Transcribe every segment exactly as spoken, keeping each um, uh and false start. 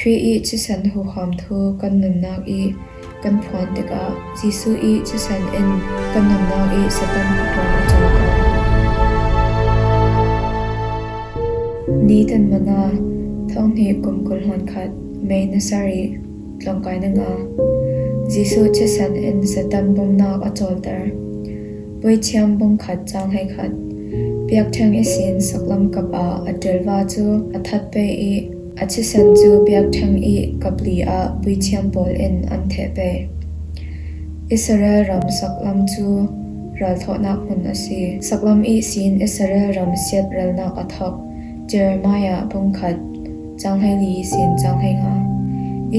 Khrih i thisen huham thu kan nunnak i kan phuan tikah Jesuh i thisen in kan nunnak i Satan phuan a cawk. Ni tan mana thonghnih kum kul hlan khat May na sari tlawngkai na nga. Jesuh thisen in Satan bumnak a cawlter. Puithiam bung khat cang hei khat. Biaktheng i sin saklam kap ah a delva cu a that pei i a thisen cu biaktheng i kap li ah puithiam pawl in an theh pei. Israel ram saklam cu ralthawhnak hmun a si. Saklam i sin Israel ram siatralnak a thok. Jeremiah bung khat cang hei li i sin cang hei nga.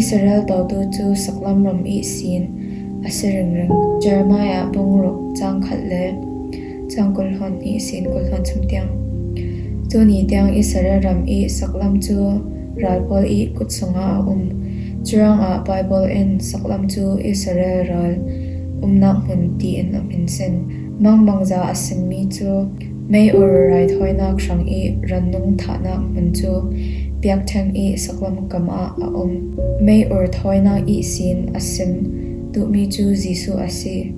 Israel dotu cu saklam ram i sin a si ringring. Jeremiah bung ruk cang khat le cang kul hlan i sin kul hlan chum tiang. Tuni tiang Israel ram i saklam cu ral pawl i kut sungah a um. Curang ah Bible in saklam cu Israel ral umnak hmun tiin a hminsin. Mangbangza a simmi cu meiur raithawinak hrang i rannung thahnak hmun cu biaktheng i saklam kam ah a um. Meiur thawinak i sin a sim duhmi cu Jesuh a si.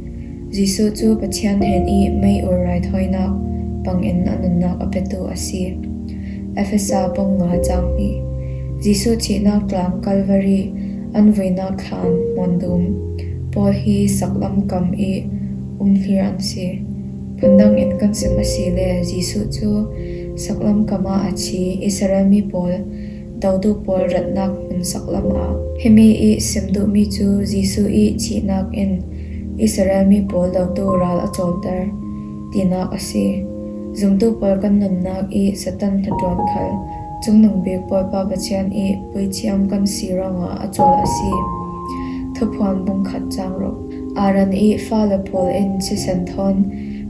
Jesuh cu Pathian hnen i meiur raithawinak bangin a nunnak a petu a si. Efesa bung nga cang hnih. Jesuh thihnak tlang Kalvari an vuinak thlan hmuandum pawl hi saklam kam i um hlir an si. Phundang in kan sim a si le Jesuh cu saklam kam ah a thi Israel mi pawl dotu pawl ratnak hmun saklam ah. Himi i sim duhmi cu Jesuh i thihnak in Israel mi pawl dotu ral a cawlter tinak a si. Zumtu pawl kan nunnak i Satan hnaṭuan khal cungnung bik Bawipa Pathian i puithiam kan si ruangah a cawl a si. Thuphuan bung khat cang ruk. Aaron i fale pawl in thisen thawn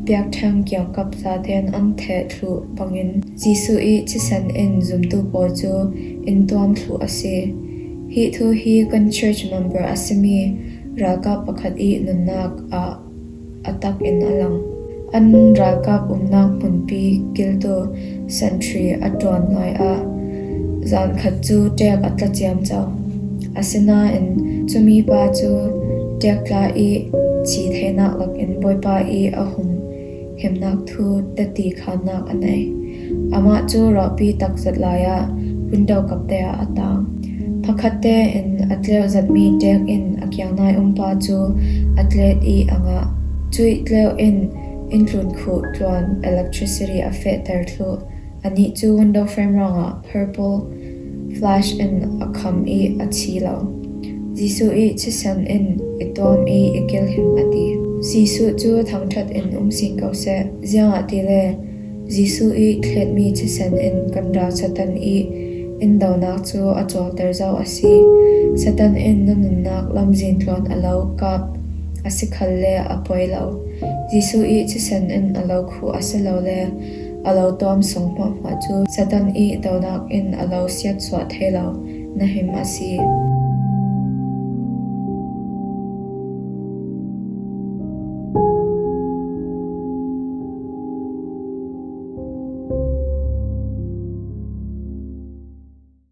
biaktheng kiangkap zaten an theh thluh bangin Jesuh i thisen in zumtu pawl cu in tuam thluh a si. Hi thu hi kan church member a simi ralkap pakhat i nunnak ah a tak in a lang. An ralkap umnak hmunpi kiltu sentry a ṭuan lai ah zan khat cu ṭek a tla ciamco. Asinain cumi pa cu ṭek tla i thi theinak lakin Bawipa i a hum himnak thu teti khannak a nei. Amah cu rawhpi tak zat lai ah window kapte ah a tang. Pakhat tein a tleuh zatmi ṭek in a kiang nai um pa cu a tlet i a ngah. Cuih tleuh in inntlun khuh tluan electricity a fehter thluh. Anih cu window frame ruangah purple flash in a kham i a thi lo. Jesuh i thisen in i tuam i i kilhim a ti. Jesuh cu thangṭhat in um sin ko seh, ziangahtile Jesuh i thletmi thisen in kan ral Satan i indonak cu a cawlter zo a si. Satan in na nunnak lamzin tluan a lo kap a si khalle a poi lo. Jesuh i thisen in a lo khuh a si lo le a lo tuam sung hmuahhmuah cu Satan i donak in a lo siatsuah thei lo na him a si.